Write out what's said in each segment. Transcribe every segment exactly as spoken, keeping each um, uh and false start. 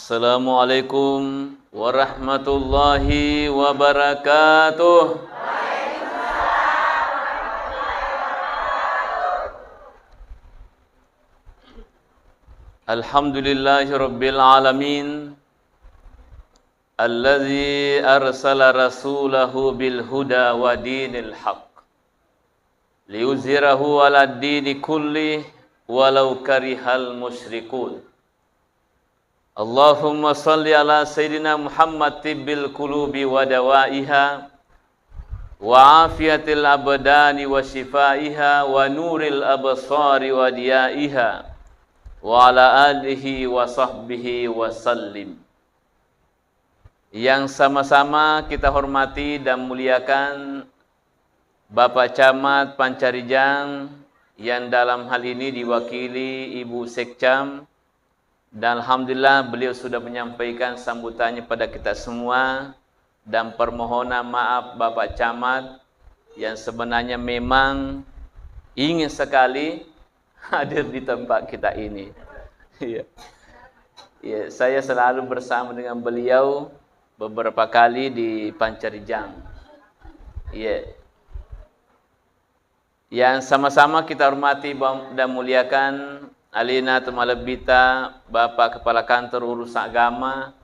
Assalamualaikum warahmatullahi wabarakatuh. Alhamdulillahi rabbil alamin. Alladzi arsala rasulahu bil huda wa dinil haq. Liyuzhirahu ala dini kulli walau karihal musyrikun. Allahumma salli ala Sayyidina Muhammad tibbil qulubi wa dawaiha, wa afiyatil abdani wa shifaiha, wa nuril absari wa diyaiha, wa ala alihi wa sahbihi wa sallim. Yang sama-sama kita hormati dan muliakan, Bapak Camat Pancarijang, yang dalam hal ini diwakili Ibu Sekcam, dan alhamdulillah beliau sudah menyampaikan sambutannya pada kita semua, dan permohonan maaf Bapak Camat yang sebenarnya memang ingin sekali hadir di tempat kita ini. Iya. Iya, saya selalu bersama dengan beliau beberapa kali di Pancarijang. Iya. Yang sama-sama kita hormati bam-, dan muliakan, alena to malebbita Bapak Kepala Kantor Urus Agama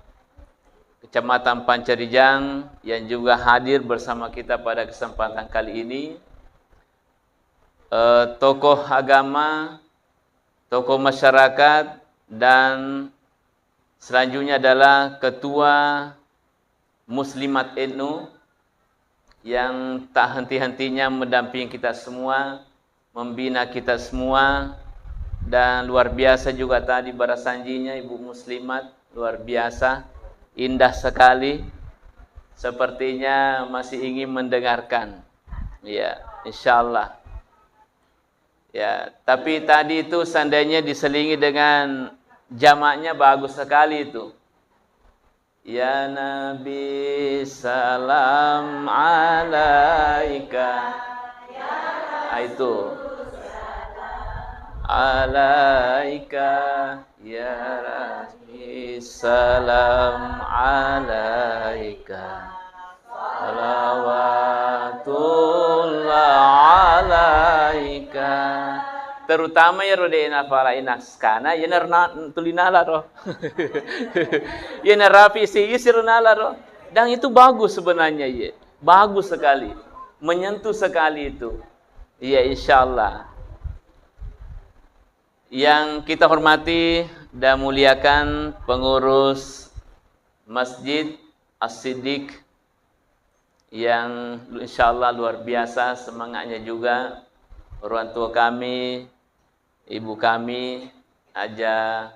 Kecamatan Pancarijang yang juga hadir bersama kita pada kesempatan kali ini, eh, tokoh agama, tokoh masyarakat, dan selanjutnya adalah Ketua Muslimat N U yang tak henti-hentinya mendampingi kita semua, membina kita semua, dan luar biasa juga tadi barasanjinya Ibu Muslimat, luar biasa, indah sekali, sepertinya masih ingin mendengarkan. Ya, insyaallah. Ya, tapi tadi itu seandainya diselingi dengan jamaknya, bagus sekali itu. Ya Nabi, salam alaika. Ah, itu. Alaika, ya Rabbi, salam alaika. Salawatullah alaika. Terutama iyaro de' nafalai naskana, iyana rena-, tuli nala ro. Iyana rapi isi, isi ro nala ro. Dan itu bagus sebenarnya, iya. Bagus sekali. Menyentuh sekali itu. Iya, insyaallah. Yang kita hormati dan muliakan pengurus Masjid As-Siddiq yang insyaallah luar biasa semangatnya juga, orang tua kami, ibu kami, Aja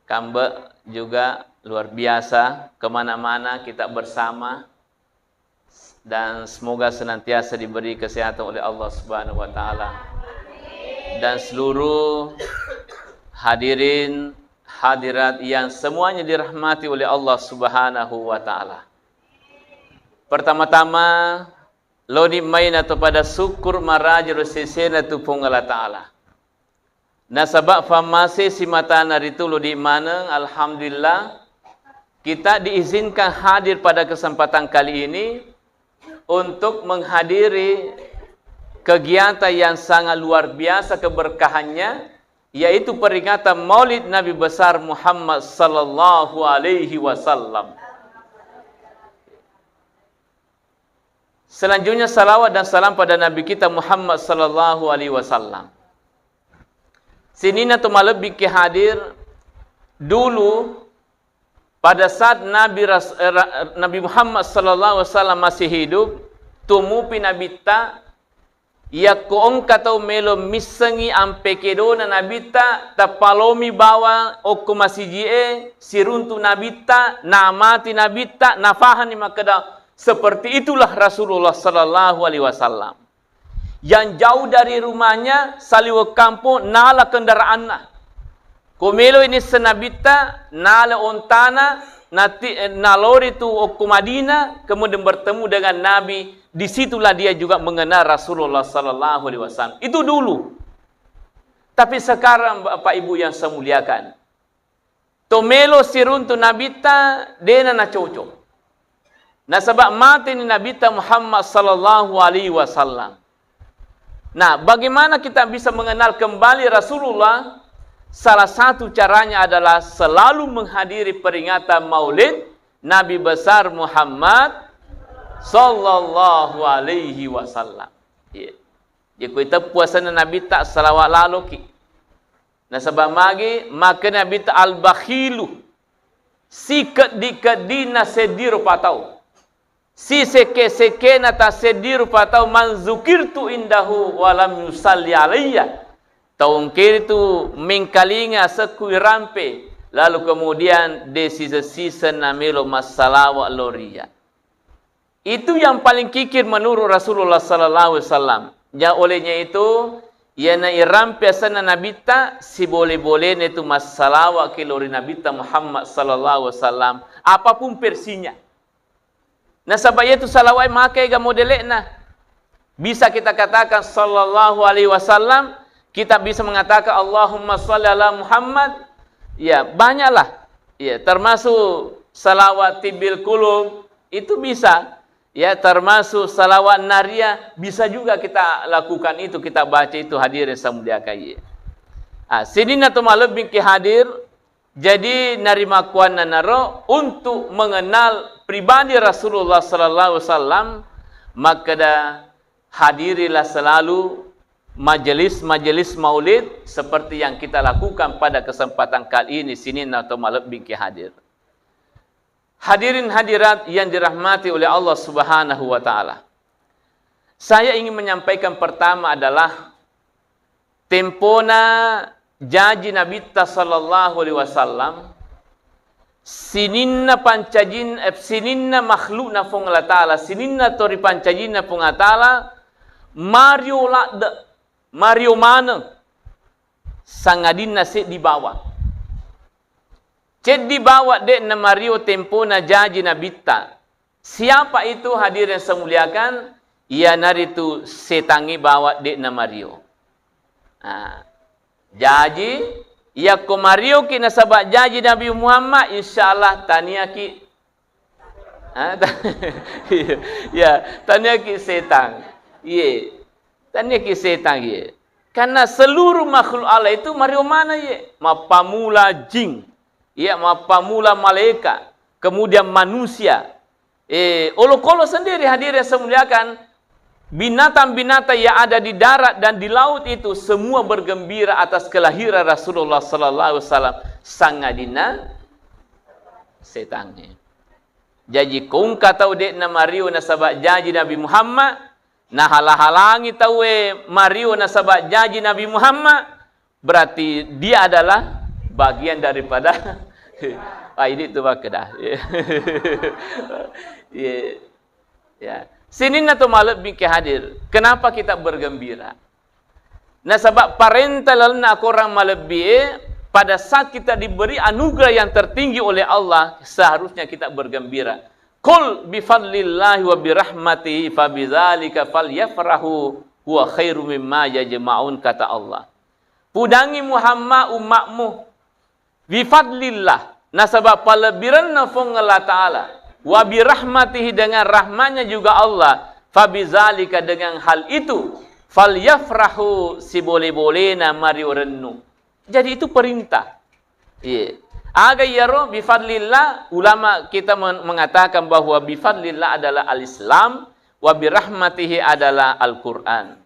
Kambe juga luar biasa, kemana-mana kita bersama. Dan semoga senantiasa diberi kesehatan oleh Allah Subhanahu wa Ta'ala. Dan seluruh hadirin hadirat yang semuanya dirahmati oleh Allah Subhanahu wa Ta'ala. Pertama-tama, loni maina to pada syukur maraja ro sesena tu Puang Allah Ta'ala. Nasaba fammase simatana ritu lodi maneng, alhamdulillah, kita diizinkan hadir pada kesempatan kali ini untuk menghadiri kegiatan yang sangat luar biasa keberkahannya, yaitu peringatan Maulid Nabi Besar Muhammad sallallahu alaihi wasallam. Selanjutnya, salawat dan salam pada Nabi kita Muhammad sallallahu alaihi wasallam. Sininna to malebbi ke hadir dulu, pada saat Nabi Ras-, eh, Ra-, Nabi Muhammad sallallahu alaihi wasallam masih hidup, tumupi Nabitta, yakko engka tau melo missengi ampe kedona Nabitta, tapalomi bawang okko masiji'e, siruntu Nabitta, namati Nabitta, nafahanni makkeda, seperti itulah Rasulullah sallallahu alaihi wasallam. Yang jauh dari rumahnya, saliweng kampong, nala kendaraanna. Ko meloi nisseng Nabitta, nala ontana, nati-, eh, nalori tu okko Madinah, kemudian bertemu dengan Nabi, disitulah dia juga mengenal Rasulullah sallallahu alaihi wasallam. Itu dulu. Tapi sekarang, Bapak Ibu yang saya muliakan, To melo siruntu Nabitta, dena nacoco. Nasaba mateni Nabitta Muhammad sallallahu alaihi wasallam. Nah, bagaimana kita bisa mengenal kembali Rasulullah? Salah satu caranya adalah selalu menghadiri peringatan Maulid Nabi besar Muhammad sallallahu alaihi wasallam. Iya. Jadi, ko iteppu asenna Nabitta, salawat laloki. Nasaba magi, makkeda Nabitta, "Al-bakhilu, sikeddi-keddina seddi rupa tau, sisekke-sekkena tasseddi rupa tau, man zukirtu indahu wa lam yusalli alayya." Tau engkaritu mengkalinga asekku irampe, lalu kemudian de siseng-siseng namelo massalawa lao ri iyya. Itu yang paling kikir menurut Rasulullah sallallahu alaihi wasallam. Ja, olehnya itu, iyana irampe asenna Nabitta, sibole-bolena itu massalawa ki lao ri Nabitta Muhammad sallallahu alaihi wasallam, apapun versinya. Nasaba iyatu salawat e maega modele'na. Bisa kita katakan sallallahu alaihi wasallam, kita bisa mengatakan Allahumma shalli ala Muhammad. Ya, banyaklah. Ya, termasuk salawat tibbil qulub, itu bisa. Ya, termasuk salawat nariyah, bisa juga kita lakukan itu, kita baca itu, hadirin saya muliakan. Ya. Ah, sininna to malebbi ki hadir, jadi narimakkuannanaro untuk mengenal pribadi Rasulullah sallallahu alaihi wasallam, makkeda hadirilah selalu majelis-majelis maulid seperti yang kita lakukan pada kesempatan kali ini, sininna to malebbi ki hadir. Hadirin hadirat yang dirahmati oleh Allah Subhanahu wa Ta'ala. Saya ingin menyampaikan pertama adalah tempona jaji Nabitta sallallahu alaihi wasallam, sininna pancajin-, eh, sininna makhlukna Puang Allah Ta'ala, sininna to ripancajinna Puang Allah Ta'ala, mario ladde, mario maneng, sangadinna seddi bawang. Ceddi bawang de'na mario tempona jaji Nabitta. Siapa itu, hadirin saya muliakan? Iyanaritu setangnge bawang de'na mario. Nah, jaji, yakko marioki nasaba jaji Nabi Muhammad, insya Allah taniaki. Ah, ta-, iya, taniaki setang. Iye. Taniaki setang, iye. Karena seluruh makhluk Allah itu mario maneng, iye. Mappamula jin. Iya, mappamula malaika, kemudian manusia. Eh, olokolo sendiri, hadirin saya muliakan, binatang-binatang yang ada di darat dan di laut itu semua bergembira atas kelahiran Rasulullah sallallahu alaihi wasallam. Sangadinna setangnge. Jaji, ko engka tau de'na mario nasaba jaji Nabi Muhammad, nahala-halangi tauwe mario nasaba jaji Nabi Muhammad, berarti dia adalah bagian daripada, ah, ini tu makkeda. Iya. Ya. Sininna to malebbi ki hadir. Kenapa kita bergembira? Nasaba parenta lalenna akorang malebbi e, pada saat kita diberi anugerah yang tertinggi oleh Allah, seharusnya kita bergembira. "Qul bi fadlillahi wa bi rahmatihi fa bidzalika falyafrahu huwa khairum mimma yajma'un," kata Allah. Pudangi Muhammad ummatmu, "Bi fadlillah," nasaba palebbirenna Puang Allah Ta'ala, "wa bi rahmatihi," dengan rahmatnya juga Allah, "fa bidzalika," dengan hal itu, "falyafrahu," sibole-bolena mario rennu. Jadi itu perintah. Iya. Aga iyaro bi fadlillah? Ulama kita men-, mengatakan bahwa bi fadlillah adalah al-Islam, wa bi rahmatihi adalah Al-Quran.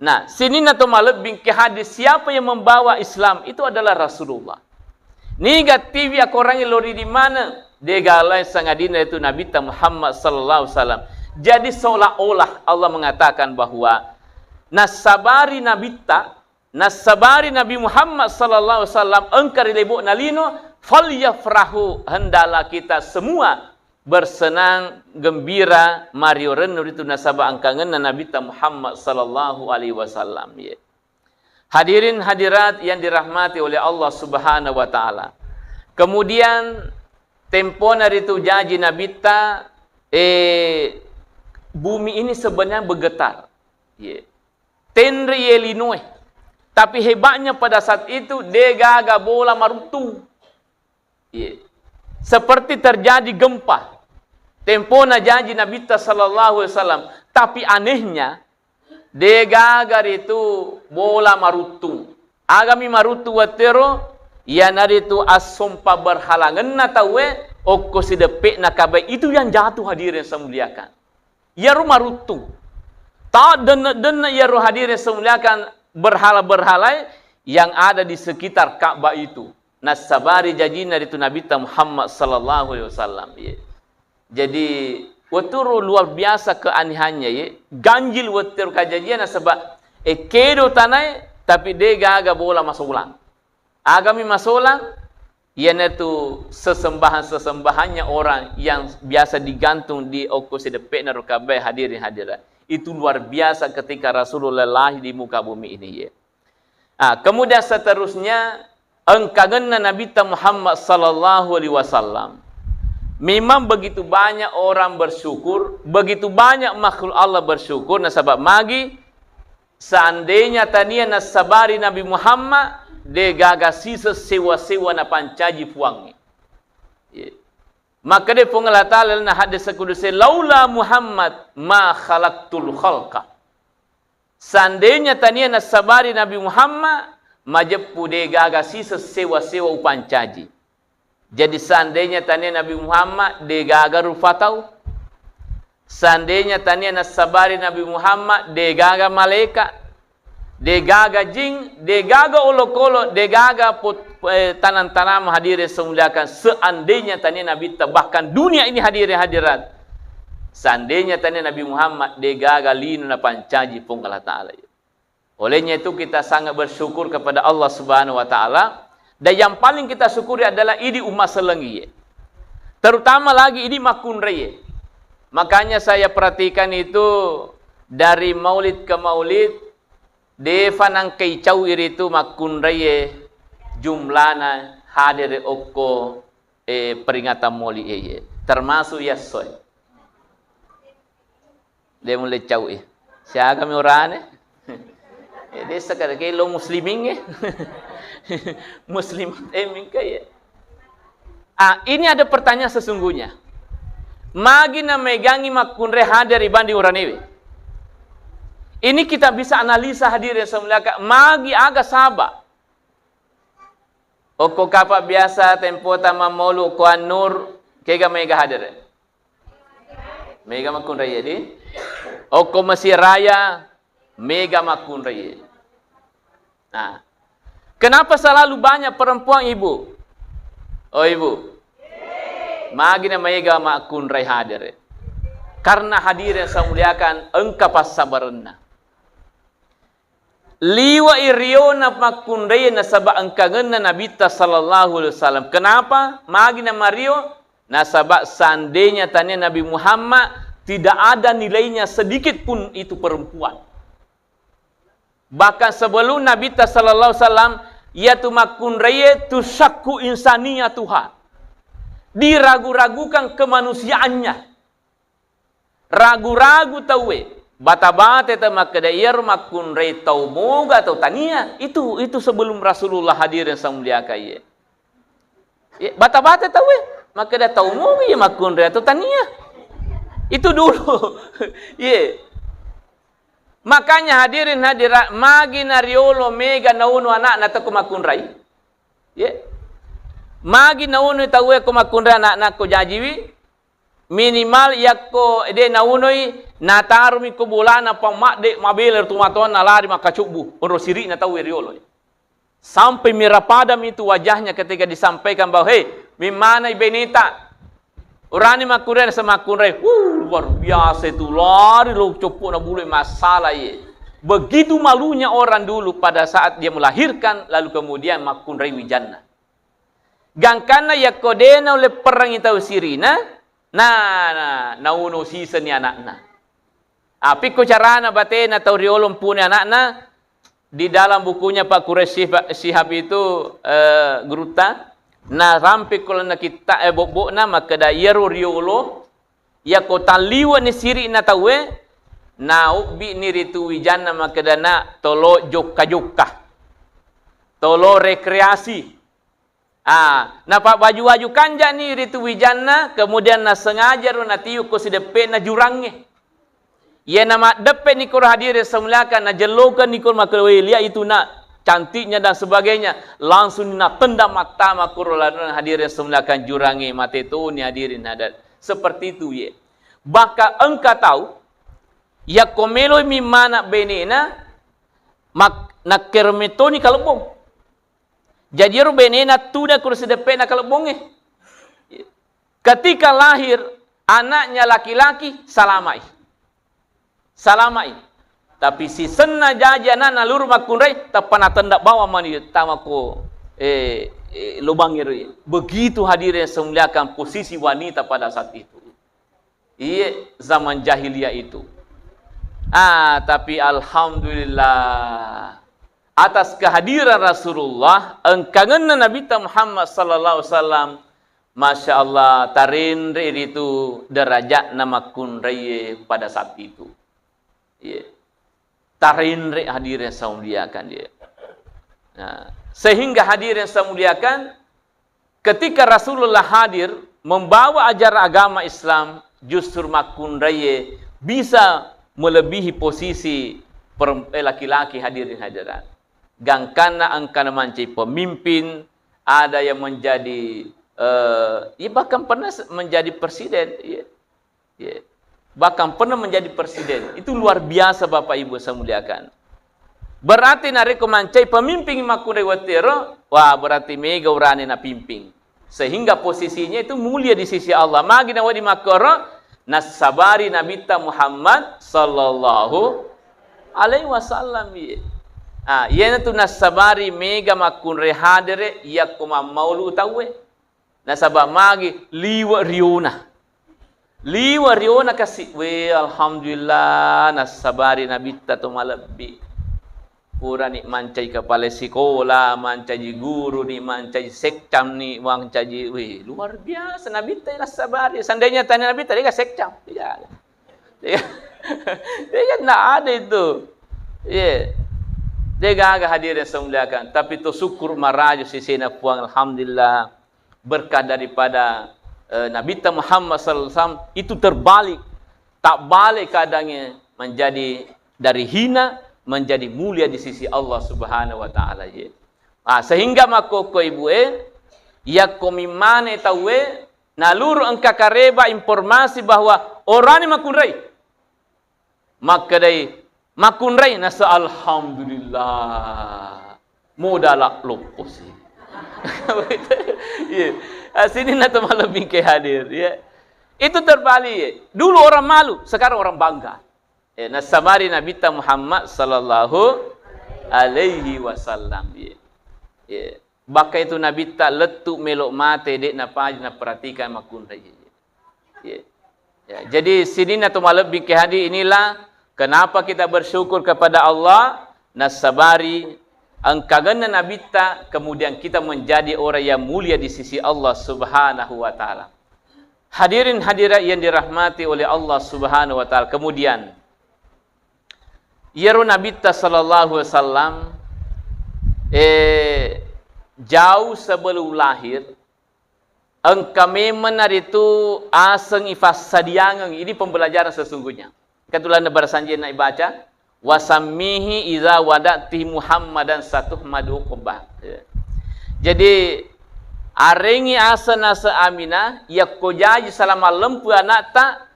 Nah, sininna to malebbi ki hadir, siapa yang membawa Islam itu adalah Rasulullah. Niga tiwi akorangi lori di mana? Dega lain sangadinna itu Nabitta Muhammad sallallahu alaihi wasallam. Jadi seolah-olah Allah mengatakan bahwa nasabari Nabitta, nasabari Nabi Muhammad sallallahu alaihi wasallam engka ri lebo'na lino, "Falyafrahu," hendaklah kita semua bersenang gembira, mario rennu ritu nasaba engkangenna Nabitta Muhammad sallallahu alaihi wasallam. Ye. Hadirin hadirat yang dirahmati oleh Allah Subhanahu wa Ta'ala. Kemudian, tempona ritu jaji Nabitta, eh, bumi ini sebenarnya bergetar. Ye. Tenre ye linoe. Tapi hebatnya pada saat itu, degaga bola maruntung. Iya. Seperti terjadi gempa. Tempona jaji Nabitta sallallahu alaihi wasallam. Tapi anehnya, degaga ritu bola maruttung. Agami maruttung wettero, iyanaritu assompa berhalangenna tauwe, okko sideppe'na kabai itu yang jatuh, hadirin saya muliakan. Iyaro maruttung. Ta denne-denne iyaro, hadirin saya muliakan, berhala-berhalae yang ada di sekitar Ka'bah itu. Nassabari jajinna ritu Nabitta Muhammad sallallahu alaihi wasallam. Iya. Jadi, wetturu luar biasa keanehannya, ye. Ganjil wetturu kajajian nasaba, eh, kedo tanae, tapi degaga bola masolang. Agami masolang, iyanatu sesembahan-sesembahannya orang yang biasa digantung di okko sideppe'na ro kabai, hadirin hadirat. Itu luar biasa ketika Rasulullah lahir di muka bumi ini, ya. Ah, kemudian seterusnya, engkangenna Nabitta Muhammad sallallahu alaihi wasallam. Memang begitu banyak orang bersyukur, begitu banyak makhluk Allah bersyukur, nasaba magi, seandainya tania nassabari Nabi Muhammad, degaga siseng sewa-sewa napancaji Puangnge. Iya. Makkeda Puang Allah Ta'ala lalenna hadis kudusi, "Laula Muhammad ma khalaqtul khalqa." Seandainya tania nassabari Nabi Muhammad, majeppu degaga siseng sewa-sewa upancaji. Jadi, seandainya tania Nabi Muhammad, degaga rupa tau. Seandainya tania nassabari Nabi Muhammad, degaga malaika, degaga jing, degaga olokolo, degaga pot-, eh, tanam-tanaman, hadirin semuliakan. Seandainya tania Nabitta, bahkan dunia ini, hadirin hadirat, seandainya tania Nabi Muhammad, degaga lino napancaji Puang Allah Ta'ala. Olehnya itu, kita sangat bersyukur kepada Allah Subhanahu wa Ta'ala. Dan yang paling kita syukuri adalah idi umat sellengie. Terutama lagi idi makkunraie. Makanya saya perhatikan itu, dari maulid ke maulid, defa nangkai cau iritu makkunraie jumlana hadere okko, eh, peringatan maulid eye. Termasuk yassoe. De mulle cau e. Siaga mi orane? Eh, desa kada ke lo muslimin e. Muslimat e mingka ya. Ah, ini ada pertanyaan sesungguhnya. Magi na megangi makkunre hadir ibanding uranewe? Ini kita bisa analisa, hadirin semuliakan. Magi aga saba. Okko kapa biasa tempota mamolu ko Annur, kega mega hadir? Mega makkunrai, ya, di? Okko Mesir Raya, mega makkunrai. Nah, kenapa selalu banyak perempuan, Ibu? Oh, Ibu. Magi na mega makkunrai hadir? Karena, hadirin saya muliakan, engka passabarenna. Liwa i riona makkunrai nasaba engkangenna Nabitta sallallahu alaihi wasallam. Kenapa? Magi na mario? Nasaba seandainya tania Nabi Muhammad, tidak ada nilainya sedikit pun itu perempuan. Bahkan sebelum Nabitta sallallahu alaihi wasallam, iyatu makkunraie tusyakku insaniyatuha. Diragu-ragukan kemanusiaannya. Ragu-ragu tauwe, bata-bata tau makkeda iyaro makkunrai tau moga atau tania. Itu, itu sebelum Rasulullah hadirin saya muliakan, iye. Iye, bata-bata tauwe makkeda tau moga iya makkunrai atau tania. Itu dulu. Iye. Makanya, hadirin hadirat, magi na riolo mega nauno anakna teko makkunrai. Iye. Magi nauno tauwe ko makkunrai anakna ko jajiwi, minimal yakko de naunoi, natarumi ko bolana, pa madde mabela ri tomatoanna, lari makkacobbu onro siri'na tauwe riolo. Sampai merah padam itu wajahnya ketika disampaikan bahwa, "Hei, mimmanai beneta? Urani makkunrai, semakkunrai." Uh, luar biasa itu, lari lo coppo'na bulu e, masalah ye. Begitu malunya orang dulu pada saat dia melahirkan, lalu kemudian makkunrai wijanna. Gangkanna yakko de naulle perrangi tau sirina, na, na, nauno sisenni anakna. Apikko carana batena tau riolo mpuni anakna? Di dalam bukunya Pak Quraish Shihab, Shihab itu, eh, gurutta, narampikko lalenna kitta, eh, bobbo'na makkeda, iyaro riolo, yakko talliwe'ni siri'na tauwe, naobbi'ni ritu wijanna makkeda, na tolo jokka-jokka, tolo rekreasi. Ah, napabbaju-baju kanjani ritu wijanna, kemudian nasengaja ro natiup ko sideppe'na jurangnge. Iyana maddeppe nikoro hadirin semuliakan, najellokan nikoro makkeda, "Weh, lihat itu, Nak, cantiknya," dan sebagainya. Langsung natendang mattama koro lanona hadirin semuliakan jurangnge, mate toni hadirin hadir. Seperti itu, ye. Bahkan engka tau, yakko meloi mi mana benena, mak-, nakkereme toni kalebbong. Jadi ero benena tuda koro sideppe'na kalebbongnge. Ketika lahir anaknya laki-laki, salamai. Salamai. Tapi sisenna jaji anakna luru makkunrai, tappa natendang bawang mani tama ko, eh, eh, lubang ero. Begitu hadirin yang saya muliakan posisi wanita pada saat itu. Iya, zaman jahiliyah itu. Ah, tapi alhamdulillah, atas kehadiran Rasulullah, engkangenna Nabitta Muhammad sallallahu alaihi wasallam, masya Allah, tarenre ritu derajatna makkunraiye pada saat itu. Iya. Tarenre hadirin yang saya muliakan, iya. Nah, sehingga hadirin yang saya muliakan, ketika Rasulullah hadir membawa ajaran agama Islam, justru makkunraiye bisa melebihi posisi per-, eh, laki-laki hadirin hadirat. Gangkanna engkana mancaji pemimpin, ada yang menjadi, eh, ya bahkan pernah se-, menjadi presiden, ya. Ya. Bahkan pernah menjadi presiden. Itu luar biasa, Bapak Ibu saya muliakan. Berarti narekko mancai pemimpin makkunrai wettu ero, wah, berarti mega urane napimping. Sehingga posisinya itu mulia di sisi Allah. Magi nawedding makkoro, nassabari Nabitta Muhammad sallallahu alaihi wasallam, iya. Ah, iyanatu nassabari mega makkunrai hadere yakko mammaulu tauwe. Nasaba magi liwe riona. Liwe riona kasi, we, alhamdulillah, nassabari Nabitta to malebbi. Purani mancai kepala sikola, mancaji guru ni, mancaji sekcam ni, mancaji, wih, luar biasa Nabitta nassabari. Seandainya tania Nabitta, dega sekcam. Dega. Dega. Dega, ndak ada itu. Iya. Dega aga hadirin saya muliakan. Tapi to syukur marajo sisena Puang, alhamdulillah. Berkah daripada, eh, Nabitta Muhammad sallallahu alaihi wasallam itu terbalik. Tak balik keadaannya, menjadi dari hina menjadi mulia di sisi Allah Subhanahu wa Ta'ala, ya. Ah, sehingga makkokko ibu e, yakko mimmane tauwe, naluru engka kareba informasi bahwa orani makkunrai. Makkedai, "Makkunrai?" Nasa, "Alhamdulillah. Modala loppo si." Iya. Ah, sininna to malebbi ke hadir, ya. Itu terbalik, ya. Dulu orang malu, sekarang orang bangga. Ya, nassabari Nabitta Muhammad sallallahu alaihi wasallam, ya. Ya. Bahkan itu Nabitta lettu melo mate, de' napa-, naperhatikan makkunrai. Ya. Ya, jadi sininna to malebbi ke hadir, inilah kenapa kita bersyukur kepada Allah, nassabari engkagenna Nabitta, kemudian kita menjadi orang yang mulia di sisi Allah Subhanahu wa Ta'ala. Hadirin hadirat yang dirahmati oleh Allah Subhanahu wa Ta'ala. Kemudian, iyaro Nabitta sallallahu alaihi wasallam, eh, jauh sebelum lahir, engka memeng naritu aseng ifassadiangeng. Ini pembelajaran sesungguhnya. Ketulanna barasanjinna ibaca, "Wasammihi idza wada'tihi Muhammadan satuhmadu uqbah." Ya. Jadi, arengi aseng naseng Aminah, yakko jaji salama lempu anakta,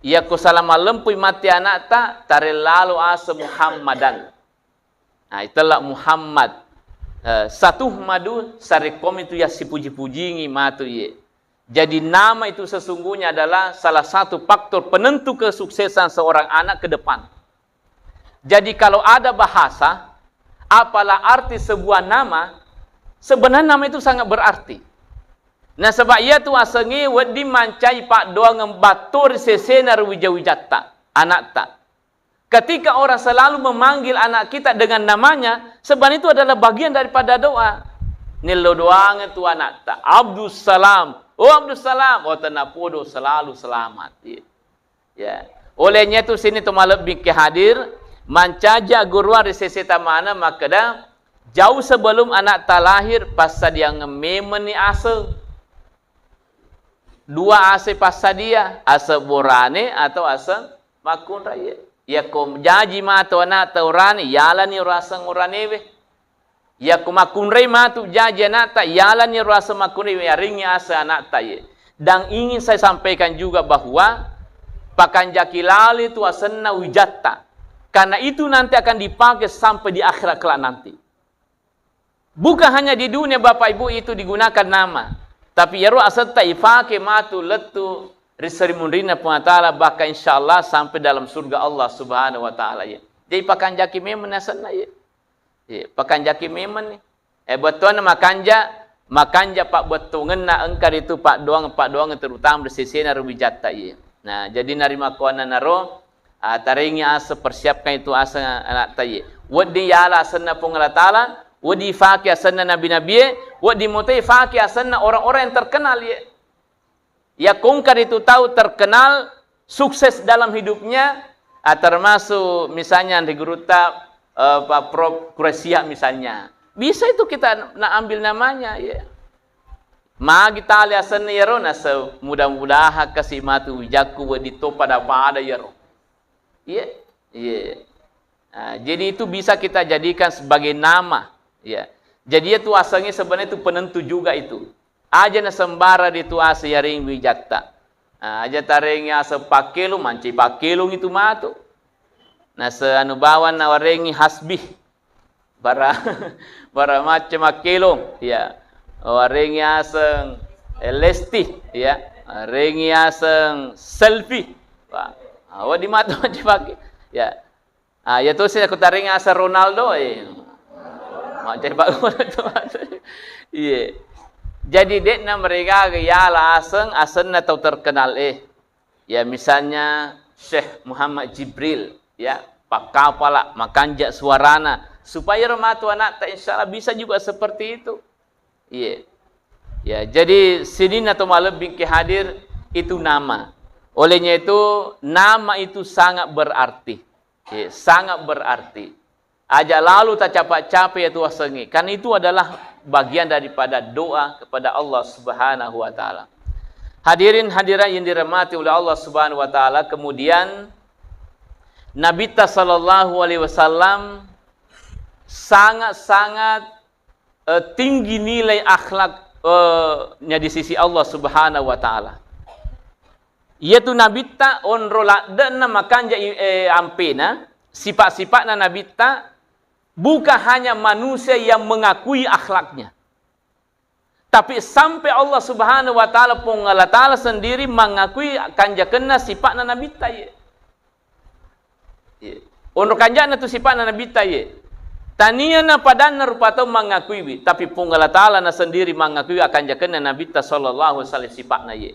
yakko salama lempui matti anakta, tarellalo aseng Muhammadan. Nah, itella Muhammad. Eh, satuhmadu, sarekkomi tu yassipuji-pujingi matu iye. Jadi, nama itu sesungguhnya adalah salah satu faktor penentu kesuksesan seorang anak ke depan. Jadi, kalau ada bahasa, apalah arti sebuah nama, sebenarnya nama itu sangat berarti. Nasaba iyatu asengnge wedding mancai paddoangeng batto ri sesena ri wija-wijatta, anakta. Ketika orang selalu memanggil anak kita dengan namanya, sebenarnya itu adalah bagian daripada doa. Nello doangeng tu anakta, "Abdussalam, oh Abdussalam, oh tennapodo selalu selamat." Iya. Ya. Olehnya tu sini tu malebbi ke hadir, mancaji agguruang ri seseta maneng makkeda, Jauh sebelum anakta lahir, passadiangeng memenni aseng. Dua aseng passadia, aseng borane atau aseng makkunraie. Yakko jaji matu anakta orane, yalani ro aseng oranewe. Yakko makkunrai matu jaji anakta, yalani ro aseng makkunrai, yaringngi aseng anakta ye. Dan ingin saya sampaikan juga bahwa pakanjaki lali tu asenna wijatta. Karena itu nanti akan dipakai sampai di akhirat kelak nanti. Bukan hanya di dunia, Bapak Ibu, itu digunakan nama, tapi iyaro asetta ifake matu lettu ri serimunrinna Puang Allah Ta'ala, bahkan insya Allah sampai dalam surga Allah Subhanahu wa Ta'ala, ya. Jadi pakanjaki memang asenna, ya. Iya, pakanjaki memang ni. Eh, bettuanna makanja, makanja pabbettuangenna engka ritu paddoang-, paddoang terutama ri sesena ri wijatta, iya. Nah, jadi narimakkuannanaro, ah, tarengi aseng, persiapkan itu aseng anakta, iya. Wedding yala asenna Puang Allah Ta'ala, wedding ifake asenna nabi-nabie, wedding moto ifake asenna orang-orang yang terkenal, iya. Yakko engka ritu tau terkenal, sukses dalam hidupnya, ah, termasuk misalnya di gurutta, eh, Pak Prof Quraisyah misalnya. Bisa itu kita na-, ambil namanya, ya. Magi tali asenna iyaro, nase-, mudah-mudahan kasi matu wijakku wedding to pada-pada iyaro. Iya, iya. Nah, jadi itu bisa kita jadikan sebagai nama, ya. Jadi itu asengnge sebenarnya itu penentu juga itu. Aja nasembarang ritu aseng yaring wijatta. Nah, aja tarengi aseng pakkelung, mancaji pakkelung itu matu. Nase anu bawang nawarengi hasbih. Bara, bara macca makkelung, ya. Warengi aseng, eh, Lesti, ya. Warengi aseng selfie. Wah, ah, wedding matu macca pake. Ya. Ah, ya tosi aku tarengi aseng Ronaldo, eh. Macca bagus tu. Iya. Jadi de'na mereka yala aseng, asenna tau terkenal, eh. Ya, misalnya Syekh Muhammad Jibril, ya, pakkapala, makanja suarana, supaya ro matu anakta, insya Allah bisa juga seperti itu. Iya. Ya, jadi sininna to malebbi engke hadir itu nama. Olehnya itu, nama itu sangat berarti. Iya, sangat berarti. Aja lalu tacapai-capai iyatu asengnge, karena itu adalah bagian daripada doa kepada Allah Subhanahu wa Ta'ala. Hadirin hadirat yang dirahmati oleh Allah Subhanahu wa Ta'ala, kemudian Nabitta sallallahu alaihi wasallam sangat-sangat, eh, tinggi nilai akhlak, eh, nya di sisi Allah Subhanahu wa Ta'ala. Iyatu Nabitta onro ladde'na makanja i-, eh, ampena, sifat-sifatna Nabitta bukan hanya manusia yang mengakui akhlaknya, tapi sampai Allah Subhanahu wa Ta'ala, Puang Allah Ta'ala sendiri mengakui kanjakenna sifat na Nabitta ye. Ye. Onro kanjana tu sifat na Nabitta ye. Tania na padanna rupa tau mengakuiwi, tapi Puang Allah Ta'ala na sendiri mengakui akanjakenna Nabitta sallallahu alaihi wasallam sifat na ye.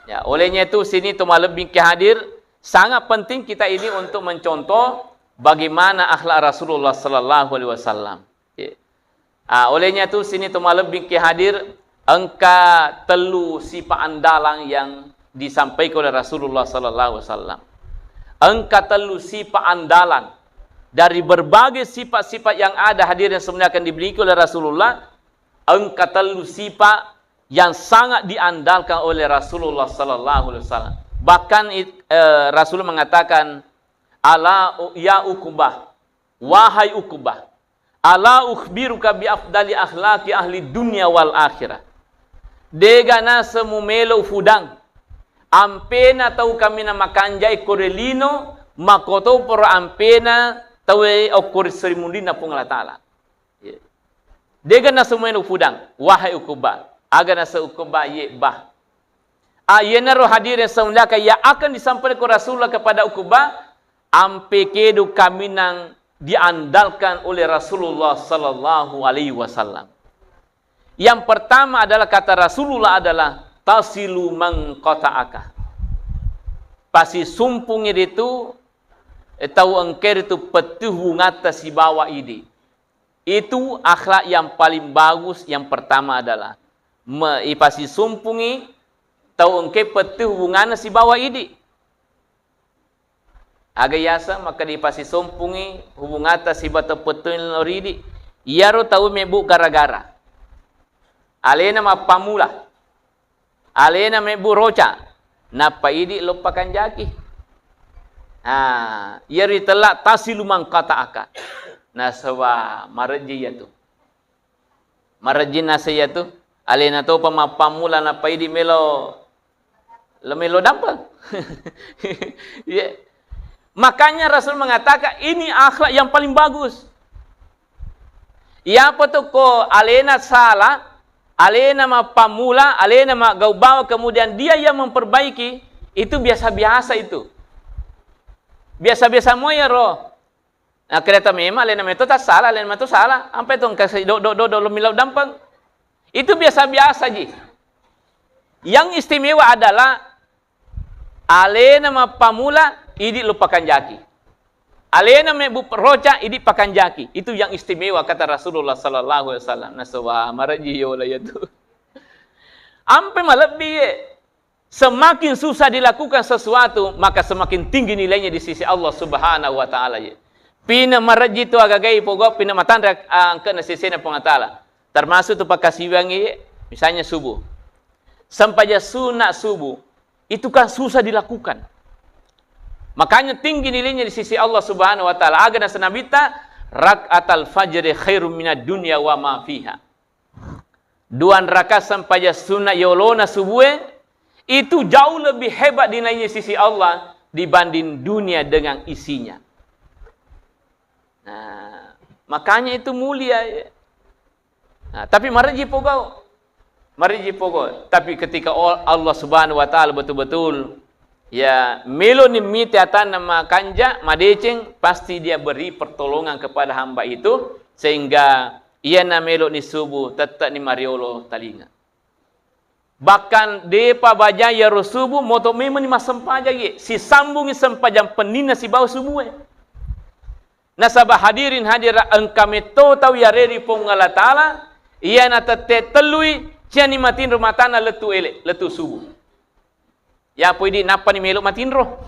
Ya, olehnya itu sini tu malebbi ke hadir, sangat penting kita ini untuk mencontoh bagaimana akhlak Rasulullah sallallahu alaihi wasallam. Ye. Ah, olehnya tu sini tu malebbi ke hadir, engka tellu sifat andalan yang disampaikan oleh Rasulullah sallallahu alaihi wasallam. Engka tellu sifat andalan dari berbagai sifat-sifat yang ada, hadirin semua, akan dimiliki oleh Rasulullah. Engka tellu sifat yang sangat diandalkan oleh Rasulullah sallallahu alaihi wasallam. Bahkan it-, eh, Rasul mengatakan, "Ala u-, ya Uqbah, wahai Uqbah, ala ukhbiruka bi afdali akhlaqi ahli dunya wal akhirah." Dega naseng mumelo ufudang ampena tau kaminang makanjai ko ri lino, makkotoparo ampena tauwe okko ri serimunrinna Puang Allah Ta'ala. Ye. Dega naseng mumelo ufudang, wahai Uqbah. Aga naseng Uqbah, ye bah. Ah, iyanaro hadirin saudara yang akan disampaikan Rasulullah kepada Uqbah, ampe kedo kaminang diandalkan oleh Rasulullah sallallahu alaihi wasallam. Yang pertama adalah kata Rasulullah adalah, "Tasilu man qata'aka." Pasisumpungi ritu, eh, tau engke ritu pettu hubungatta sibawa idi. Itu akhlak yang paling bagus, yang pertama adalah me-, ipasisumpungi tau engke pettu hubunganna sibawa idi. Aga yaseng makkeda ipasisumpungi hubungatta sibawa tau pettu lao ri idi? Iyaro tau mebbu gara-gara. Alena mappammula. Alena mebbu roca. Nappa idi loppakanjaki. Ah, iyaro itella tasilu mangkata'aka. Nasaba marejji iyatu. Marejjinna seyatu, alena topa mappammula nappa idi melo, lo melo dampeng. Iya. Makanya Rasul mengatakan, ini akhlak yang paling bagus. Iyapa tu ko alena salah, alena mappammula, alena maggau bawa, kemudian dia yang memperbaiki, itu biasa-biasa itu. Biasa-biasa moyaro. Nah, kereta memang alena meto tassala, alena meto sala. Ampe tu engka si do, do, do, do, lo milau dampeng. Itu biasa-biasa ji. Yang istimewa adalah alena mappamula, idi lo pakanjaki. Alena mebbu roca, idi pakanjaki. Itu yang istimewa, kata Rasulullah sallallahu alaihi wasallam. Nasaba marejji yola iyatu. Ampe malebbi ye. Semakin susah dilakukan sesuatu, maka semakin tinggi nilainya di sisi Allah Subhanahu wa Ta'ala, ya. Pina marejji tu agagai pogau, pina matanre, ah, angkena sesena Puang Allah Ta'ala. Termasuk tu pakkasiwiangnge, misalnya subuh. Sempajang sunat subuh, itu kan susah dilakukan. Makanya tinggi nilainya di sisi Allah Subhanahu wa Ta'ala. Aga nasa Nabitta, "Rak'atal fajri khairum minad dunya wa ma fiha." Dua rakaat sempajang sunat yolona subue, itu jauh lebih hebat dinaiya sisi Allah dibanding dunia dengan isinya. Nah, makanya itu mulia, ya. Nah, tapi marejji pogau. Marejji pogau. Tapi ketika o-, Allah Subhanahu wa Ta'ala betul-betul, ya, meloni mite atanna makanja, madeceng, pasti Dia beri pertolongan kepada hamba itu, sehingga iyana meloni subuh, tette'ni mariolo talinga. Bahkan depa baja iyaro subuh, moto memengni massempajang, ye. Sisambungi sempajang penninna sibawa subuh e. Nasaba hadirin hadirat, engka metto tau yareri Puang Allah Ta'ala, iyana tette tellui, ciani matinro matana lettu ele, lettu subuh. Yapo idi nappani melo matinro.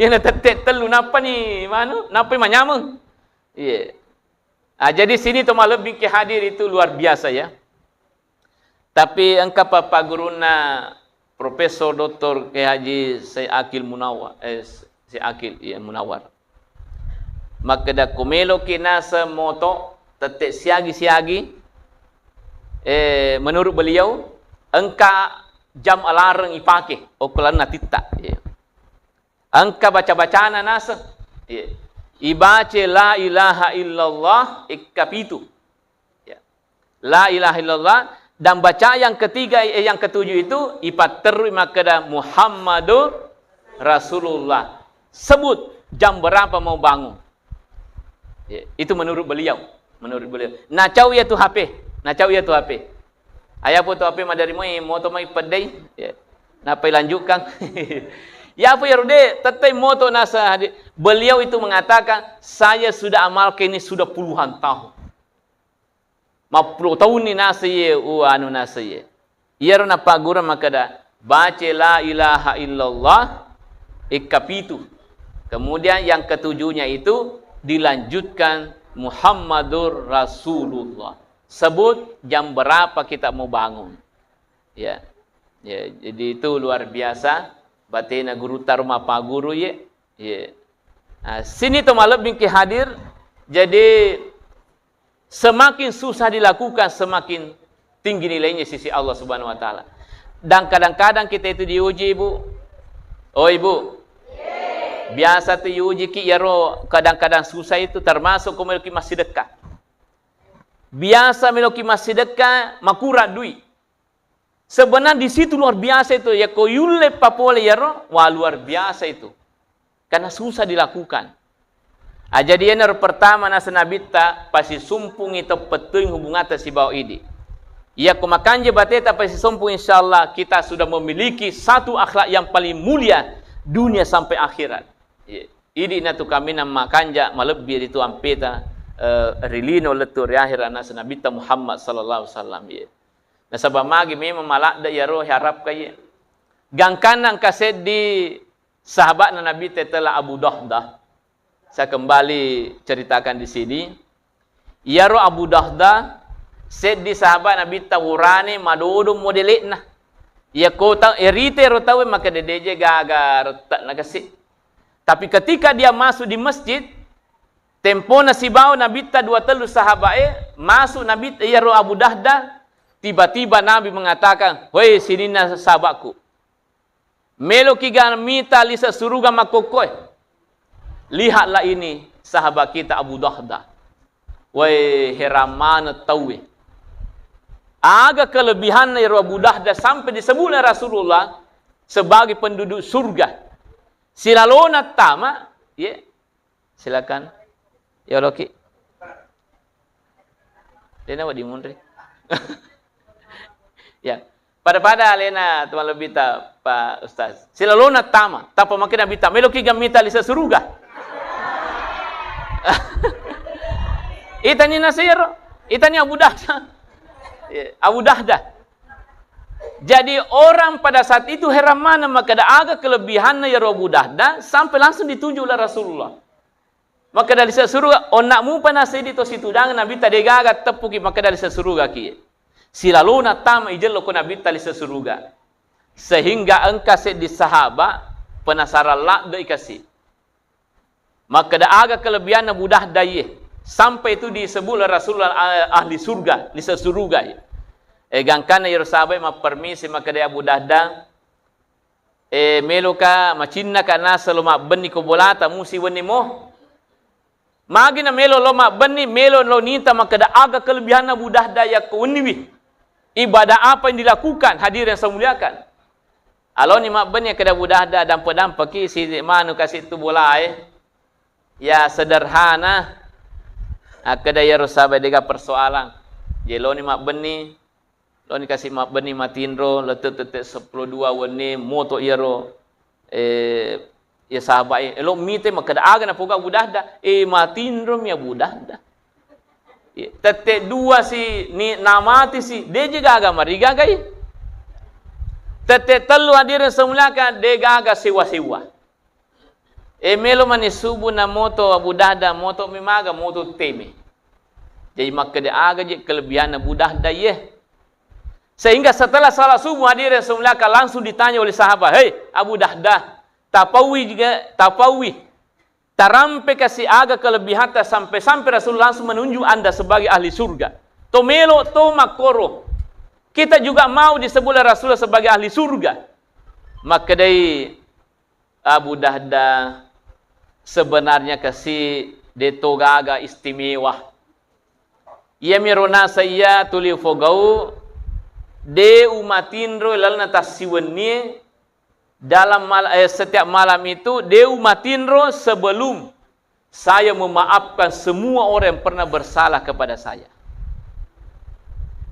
Iyana tette tellu nappani manu, nappai manyameng. Iya. Ah, jadi sini to malebbingki hadir itu luar biasa, ya. Tapi engka pappagurunna Profesor Doktor Kiai Haji Syekh Akil Munawar, eh, Syekh Akil, iya, Munawar. Makkeda ko meloki naseng moto tette siagi-siagi, eh, menurut beliau, engka jam alarm ipake okko lalenna atitta. Iya. Engka baca-bacana naseng. Iya. Ibace la ilaha illallah ikka pitu. Ya. La ilaha illallah, dan baca yang ketiga, eh, yang ketujuh itu ipatterui makkeda Muhammadur Rasulullah. Sebut jam berapa mau bangun. Ya, itu menurut beliau, menurut beliau. Nacau iyatu H P, nacau iyatu H P. Ayapo tu H P madari moi, moto mai peddai. Ya. Nappai lanjutkan. Yapo iyaro de, tettai moto nasa hadi-, beliau itu mengatakan, "Saya sudah amalkan ini sudah puluhan tahun." Mappulo taunni naseng iye, u-, anu naseng iye. Iyaro napaggureng makkeda, "Bace la ilaha illallah ikka pitu. Kemudian yang ketujuhnya itu dilanjutkan Muhammadur Rasulullah. Sebut jam berapa kita mau bangun." Ya. Ya, jadi itu luar biasa. Batena guru taro mapagguru ye. Iya. Nah, sini to malebbingki hadir. Jadi, semakin susah dilakukan, semakin tinggi nilainya sisi Allah Subhanahu wa Ta'ala. Dan kadang-kadang kita itu diuji, Ibu. Oh, Ibu. Biasa tu diuji ki iyaro kadang-kadang susah itu, termasuk ko meloki massidekka. Biasa meloki massidekka, makurang dui. Sebenarnya di situ luar biasa itu. Ya, ko yulle papole iyaro, wah, luar biasa itu. Karena susah dilakukan. Ah, jadi enaro pertama nasa Nabitta, pasisumpungi to pettuing hubungatta sibawa idi. Iya, ko makanja bateta pasisumpung, insya Allah kita sudah memiliki satu akhlak yang paling mulia dunia sampai akhirat. Iya. Idi natu kaminang makanja malebbi ritu ampeta, eh, ri lino lettu ri akhirat nasa Nabitta Muhammad sallallahu alaihi wasallam. Iya. Nasaba magi memang maladde iyaro harapka iye. Gangkanna engka seddi sahabatna Nabi tetela Abu Dahdah. Saya kembali ceritakan di sini. Iyaro Abu Dahda, seddi sahabat Nabitta urane madodong modele'na. Iya kota, irite ro tauwe makkeda deje gaga rette'na kasi. Tapi ketika dia masuk di masjid, tempona sibawa Nabitta dua tellu sahabat e, masuk Nabitta iyaro Abu Dahda, tiba-tiba Nabi mengatakan, "Hoi sininna sahabatku, meloki ga mita lise suruga makkokkoe? Lihatlah ini sahabat kita Abu Dahda." Woi, heran maneng tauwe. Aga kelebihanna iyaro Abu Dahda sampai disebutna Rasulullah sebagai penduduk surga. Silalona tama, ye, silakan. Yoloki. Dena wadi munri. Ya. Pada-pada alena teman lebih ta, Pak Ustaz. Silalona tama, tapa makkeda Nabitta, "Meloki ga mita lise suruga?" Itani nasiro, itani Abu Dahda. Ya, Abu Dahda. Jadi orang pada saat itu heran maneng makkeda aga kelebihanna iyaro Abu Dahda sampai langsung ditunjuk oleh Rasulullah. Makkeda lise suruga, onna mupa nasedi to situdang Nabitta degaga teppuki makkeda lise suruga ki. Silalona tama ijello ko Nabitta lise suruga. Sehingga engka seddi sahaba penasaran ladde i kasi. Makkeda aga kelebihanna Abu Dahda iye. Sampai itu disebut oleh Rasulullah, ah, ahli surga, lise suruga iye. E, gangkanna iyaro sahabat mappermisi makkeda Abu Dahda, E, meloka macinnaka naseng lo mabbenni ko bolata musi wenni mo. Magi na melo lo mabbenni, melo lo nita makkeda aga kelebihanna Abu Dahda yakko wenniwi. Ibadah apa yang dilakukan, hadirin yang saya muliakan. Aloni mabbenni akkeda Abu Dahda, dampe-dampeki si manu kasi tu bolae. Ya sederhana. Akkeda iyaro sahabat dega persoalan. Jeloni mabbenni, Loni kasi mabbenni matinro, lettu tette seppulo dua wenni, moto iyaro, eh, iya sahabat e, elo mite makkeda aga napoga Abu Dahda, eh, matinro mi Abu Dahda. Iya, tette dua si, ni, namati si, deje gaga marigagai. Tette tellu hadirin semuliakan, de gaga sewa-sewa. E, melo mani subuh na moto Abu Dahda, moto mi maga, moto teme. Jadi makkeda aga je kelebihanna Abu Dahda iye. Sehingga setelah salat subuh hadirin semuliakan langsung ditanya oleh sahabat, "Hei Abu Dahda, tapaui juga, tapaui, tarampe kasi aga kelebihatta sampai-sampai Rasul langsung menunjuk Anda sebagai ahli surga. To melo to makkoro. Kita juga mau disebut oleh Rasulullah sebagai ahli surga." Makkedai Abu Dahda, sebenarnya kasi de to gaga istimewa. Iyamiro naseng iya tuli ufogau, de umatinro lalenna tassiwennie dalam mal-, eh, setiap malam itu de umatinro sebelum saya memaafkan semua orang yang pernah bersalah kepada saya.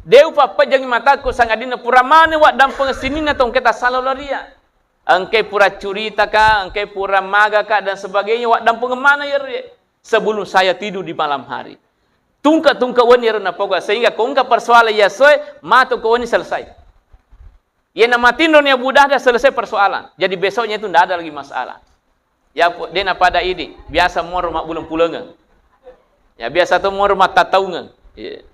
De upappejjangi matakku sangadinna pura maneng waddampengeng sininna tongketa sala lao ri iya. Engkai pura curitaka, engkai pura magaka, dan sebagainya, waddampengeng maneng iyaro iye. Sebelum saya tidur di malam hari. Tungke-tungke wenni iyaro napoga, sehingga ko engka persoalan iya esso e, mato ko wenni selesai. Iyana matinroni Abu Dahda, selesai persoalan. Jadi besoknya itu ndak ada lagi masalah. Ya, pu-, de napada idi, biasa moro mabbuleng-pulengeng. Ya, biasa to moro mattataungeng. Iya.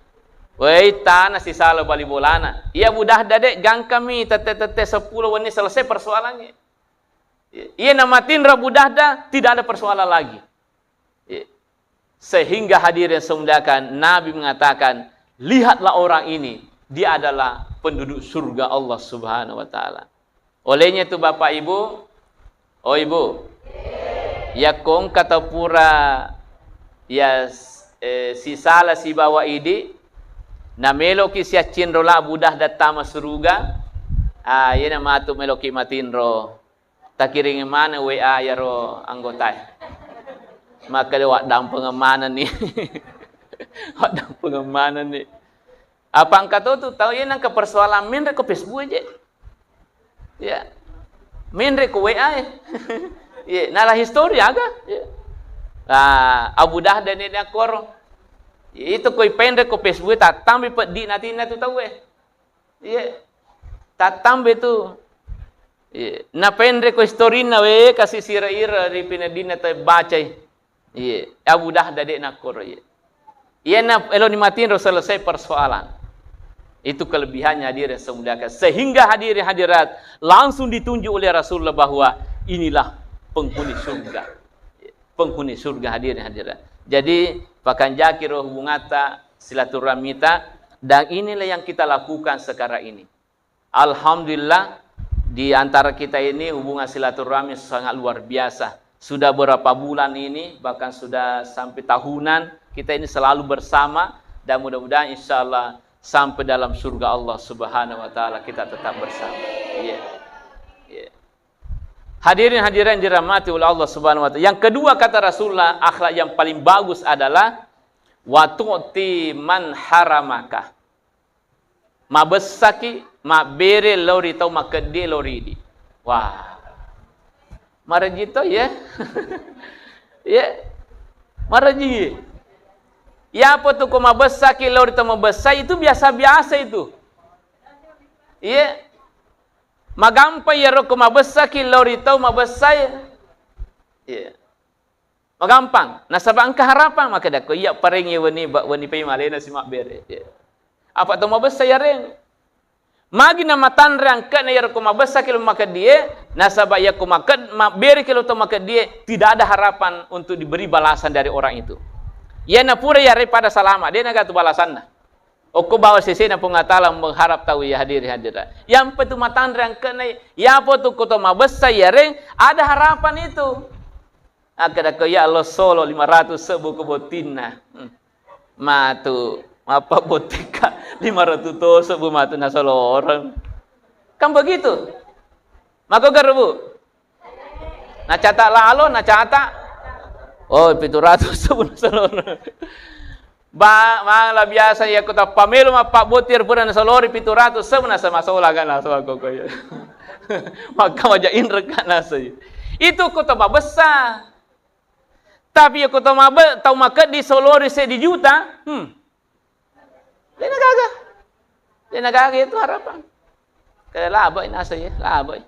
Wei, tana sisala bali bolana. Iya, Abu Dahda de, gangkami tette-tette seppulo wenni selesai persoalannya. Iya, iya, namatinro Abu Dahda, tidak ada persoalan lagi. Iya. Sehingga hadirin semuliakan, Nabi mengatakan, "Lihatlah orang ini, dia adalah penduduk surga Allah Subhanahu wa Ta'ala." Olehnya itu Bapak Ibu, oh Ibu, yakko engka tau pura ya, eh, sisala sibawa idi, nameloki siaccinro la Abu Dahda tama suruga, ah, iyana matu meloki matinro. Takiring maneng W A iyaro anggotae. Makkeda waddampengeng manenni. Waddampengeng manenni. Apa engka to tu tau iya nengka persoalan menre ko Facebook aja. Ya. Menre ko W A e. Iya, nala histori aga. Iya. Ah, Abu Dahda ni nakoro. Iya, itu koi penre ko Facebook tattambi peddi natinna tu tau e. Iya. Tattambe tu. Iya. Napenre ko historina we kasi sira-ira ri pineddinna tau bacai. Iya. Abu Dahda de nakkoro, iya. Iyana eloni matinro selesai persoalan. Itu kelebihannya hadirin saya muliakan. Sehingga hadirin hadirat langsung ditunjuk oleh Rasulullah bahwa inilah penghuni surga. Penghuni surga hadirin hadirat. Jadi, pakanjaki ro hubungata, silaturahmita, dan inilah yang kita lakukan sekarang ini. Alhamdulillah, di antara kita ini hubungan silaturahmi sangat luar biasa. Sudah berapa bulan ini, bahkan sudah sampai tahunan, kita ini selalu bersama, dan mudah-mudahan insya Allah sampai dalam surga Allah Subhanahu wa Ta'ala kita tetap bersama. Iya. Iya. Hadirin hadirat yang dirahmati oleh Allah Subhanahu wa Ta'ala. Yang kedua, kata Rasulullah, akhlak yang paling bagus adalah, "Wa tu'ti man haramaka." Mabessaki mabbere lao ri tau makeddi lao ri idi. Wah. Marejji to, ya? Ya. Marejji. Yapo tu ko mabessaki lao ri tau mabessa itu biasa-biasa itu. Iya. Magampang iyaro ko mabessaki lao ri tau mabessa. Iya. Magampang. Nasaba engka harapang, makkeda ko iya parengngi wenni ba-, wenni pai malena si mabbere. Iya. Apa to mabessa yareng. Magi namatanre angke'na iyaro ko mabessaki lo makeddie, nasaba iya ko maked-, mabbereki lo to makeddie, tidak ada harapan untuk diberi balasan dari orang itu. Iya napura yareng pada salama, de' naga tu balasanna. Okko bawa sesena Puang Allah Ta'ala mengharap tau iya hadiri hadira. Yang penting matanre angke'na, yapo tu ko to mabessa yareng, ada harapan itu. Akkeda ko, "Ya Allah, solo lima ratus sebbu ko bottinna." Hmm. Matu, mappabbottikka lima ratus to sebbu matu nasoloreng. Kan begitu? Mako garu, Bu? Nacata lalo, nacata. Oh, pitu ratus sebbu nasoloreng. Ba, mala biasa iya ko tappa melo mappabbottir pura nasolori pitu ratus sebbu nasa masola kan nasola koko iya. Maka maja inrek kan nasa iya. Itu ko to mabessa. Tapi iya ko to mabe-, tau makeddi solori seddi juta, hmm. Dena gaga. Dena gaga itu harapan. Kada labai nasa iya, labai.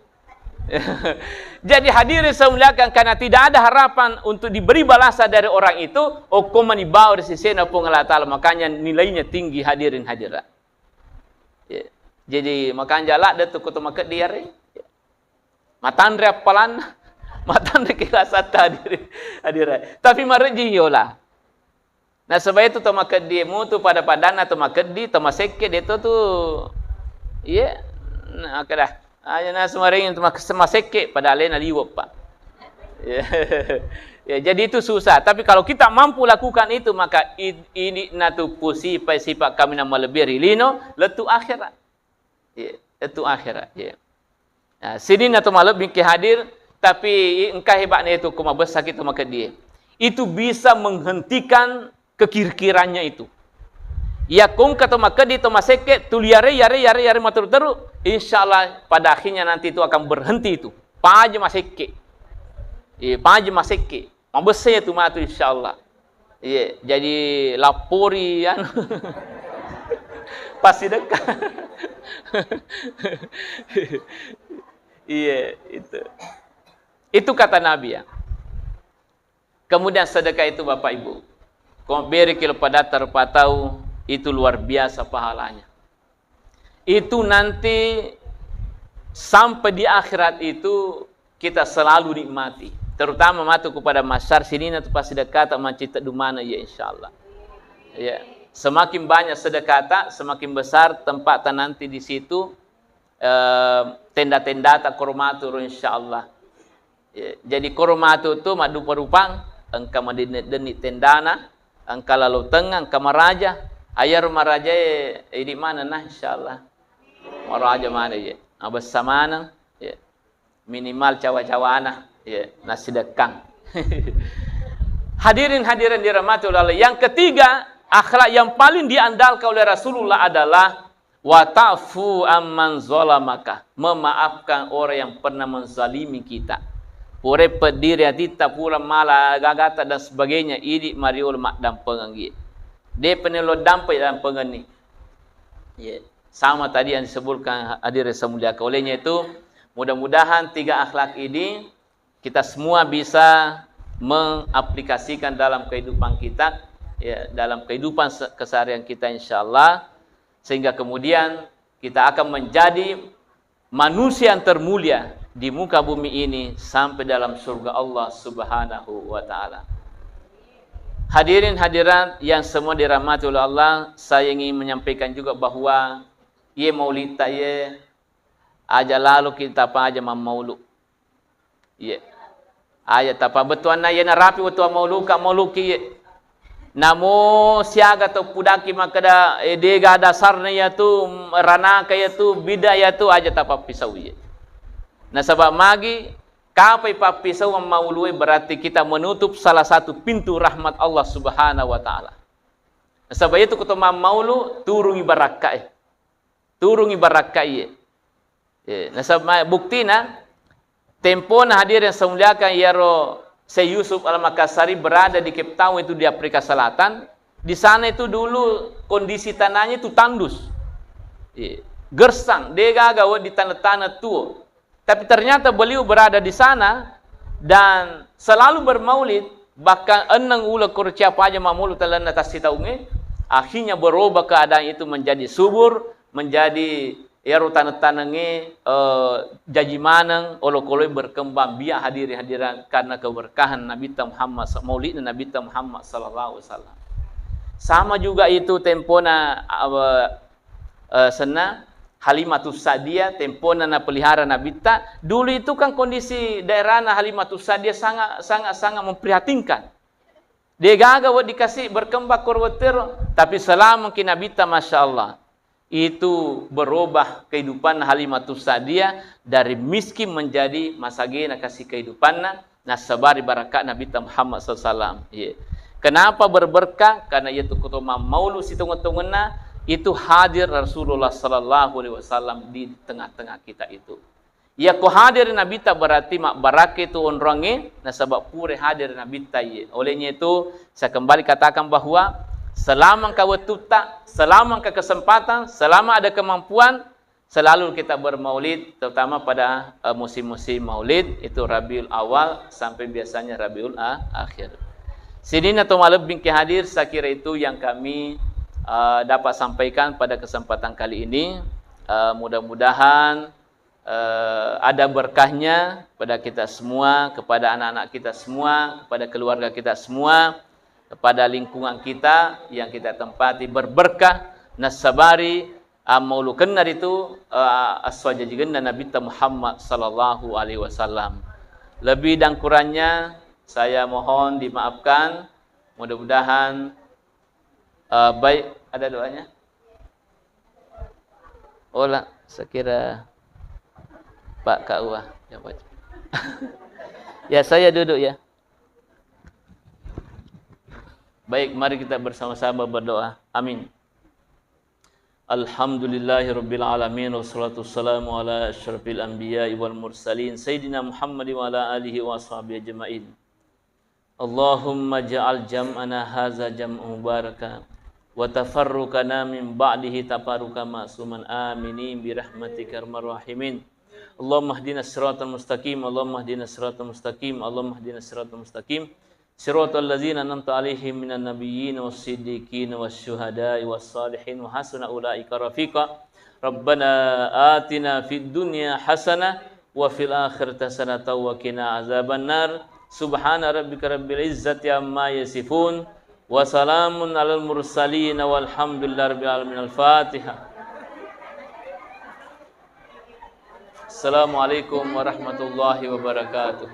Jadi hadirin saya muliakan, karena tidak ada harapan untuk diberi balasan dari orang itu, okko mani bawa ri sesena Puang Allah Ta'ala, makanya nilainya tinggi hadirin hadirat. Ya. Jadi makanja ladde tu ko to makeddi yareng. Matanre appalanna, matanre kelasatta hadirin hadirat. Tapi marejji yola. Nasaba itu to makeddi mutu pada-padanna to makeddi, to masekke de to tu. Iya. Nah, kada. Aja na sumareng to mak-, masekke pada alena liwet, Pak. Ya. Ya, jadi itu susah. Tapi kalau kita mampu lakukan itu, maka i-, ini natu pusi pa sipa kami na malebbi ri lino, lettu akhirat. Iya, lettu akhirat. Iya. Nah, sininna to malebbi ke hadir, tapi engka hebatnya itu, ko mabessaki to makeddie. Itu bisa menghentikan kekir-kirannya itu. Iya, ko engka to makeddi to masekke, tuli yare, yare, yare, yare materu-teru, insya Allah pada akhirnya nanti itu akan berhenti itu. Paja masekke. Iya, paja masekke. Mabessai tu matu, insya Allah. Iya, jadi lapori, anu. Pasti dekat. Iya, itu. Itu kata Nabi ya. Kemudian sedekah itu, Bapak Ibu. Ko beri kilo pada terpatau, itu luar biasa pahalanya. Itu nanti sampai di akhirat itu kita selalu nikmati. Terutama matu kepada masyar sininna tu pasti dekat mancita dumana ya, insya Allah. Ya, semakin banyak sedekata, semakin besar tempat nanti di situ, eh, tenda-tenda tak kormatu, insya Allah. Ya, jadi koro matu tu maddupa-rupang, engka madenni-denni tendana, engka lalo tengnga, engka maraja. Ayaro marajae idi maneng nah, insyaallah. Maraja maneng ye. Mabessa maneng, ye. Minimal cawa-cawana, ye, nasidekkang. Hadirin hadirin dirahmati oleh Allah. Yang ketiga, akhlak yang paling diandalkan oleh Rasulullah adalah "Wa ta'fu amman zalamaka", memaafkan orang yang pernah menzalimi kita. Pura peddiri atitta, pura mala gagata dan sebagainya, idi mariolo maddampengeng iye. Depa nelo dampe dampengenni. Iye. Sama tadi yang disebutkan hadirin semuliakan. Olehnya itu, mudah-mudahan tiga akhlak ini kita semua bisa mengaplikasikan dalam kehidupan kita, ya, dalam kehidupan se-, keseharian kita, insya Allah, sehingga kemudian kita akan menjadi manusia yang termulia di muka bumi ini sampai dalam surga Allah Subhanahu wa Ta'ala. Hadirin hadirat yang semua dirahmati oleh Allah, saya ingin menyampaikan juga bahwa iye maulidta iye, aja lalo kita apa aja mammaulu. Iye. Aja tapa bettuanna iye narapi wettu ammauluka, mauluki iye. Namo siaga tau pudaki makkeda, eh, dega dasarna iyatu, ranaka iyatu, bid'ah iyatu, aja tapappisau iye. Nasaba magi, kapai pappisau ammaulue, berarti kita menutup salah satu pintu rahmat Allah Subhanahu wa Ta'ala. Nasaba iyatu ko to mammaulu, turungi barakkae. Turungi barakka iye. Eh, nasaba buktina, tempona hadirin yang saya muliakan, iyaro Syekh Yusuf Al-Makassari berada di Cape Town itu di Afrika Selatan. Di sana itu dulu kondisi tanahnya itu tandus. Iya. Gersang, degaga wedding tanah-tanah tuo. Tapi ternyata beliau berada di sana dan selalu bermaulid, bahkan enneng uleng koro ciapa aja mammaulu talenna tassitaungnge, akhirnya berubah keadaan itu menjadi subur, menjadi iyaro taneng-tanengnge, eh, jaji maneng, olokoloe berkembang biak hadiri-hadiran karena keberkahan Nabitta Muhammad sa-, maulidna Nabitta Muhammad sallallahu alaihi wasallam. Sama juga itu tempona, eh, eh, senna Halimatus Sa'diyah, tempona napelihara Nabitta. Dulu itu kan kondisi daerahna Halimatus Sa'diyah sangat, sangat, sangat memprihatinkan. Degaga wedding kasi berkembang koro wettuero, tapi selamaki Nabitta, Masya Allah. Itu berubah kehidupan Halimatus Sa'diyah dari miskin menjadi masagena kasi kehidupanna, nasabari barakka Nabitta Muhammad sallallahu alaihi wasallam. Iya. Kenapa berberkah? Karena iyatu ko to mammaulu sitongeng-tongenna, itu hadir Rasulullah sallallahu alaihi wasallam di tengah-tengah kita itu. Iyako hadir Nabitta berarti mabbarakka itu onroangnge, nasaba pura hadir Nabitta iye. Olehnya itu, saya kembali katakan bahwa selama engka wettutta, selama engka kesempatan, selama ada kemampuan, selalu kita bermaulid, terutama pada, eh, musim-musim maulid, itu Rabiul Awal sampai biasanya Rabiul A-, Akhir. Sininna to malebbi engka hadir, saya kira itu yang kami, eh, dapat sampaikan pada kesempatan kali ini. Eh, mudah-mudahan, eh, ada berkahnya pada kita semua, kepada anak-anak kita semua, kepada keluarga kita semua, kepada lingkungan kita yang kita tempati berberkah, nasabari ammaulukenna ritu, eh, esso ajajigenna Nabitta Muhammad sallallahu alaihi wasallam. Lebih dan kurangnya saya mohon dimaafkan. Mudah-mudahan, eh, baik, ada doanya? Ola, sekira Pak K U A. Ya, Pak. Ya, saya duduk ya. Baik, mari kita bersama-sama berdoa. Amin. Alhamdulillahirabbil alamin, wassalatu wassalamu ala asyrafil anbiya'i wal mursalin, sayyidina Muhammad wa ala alihi wa sahbihi ajma'in. Allahumma ja'al jam'ana hadza jam'an mubaraka wa tafarruqana min ba'dihi tafarruqan ma'suman, aminin bi rahmatika arhamar rahimin. Allahumma hdina siratal mustaqim, Allahumma hdina siratal mustaqim, Allahumma hdina siratal mustaqim. Siratal ladzina an'amta 'alaihim minan nabiyyin was siddiqin was syuhada'i was salihin wa hasuna ulaika rafiqa. Rabbana atina fid dunya hasanah wa fil akhirati hasanatan wa qina azabannar. Subhana rabbika rabbil izzati amma yasifun. Wa salamun alal mursalin walhamdulillahi rabbil alamin. Al-Fatihah. Assalamualaikum warahmatullahi wabarakatuh.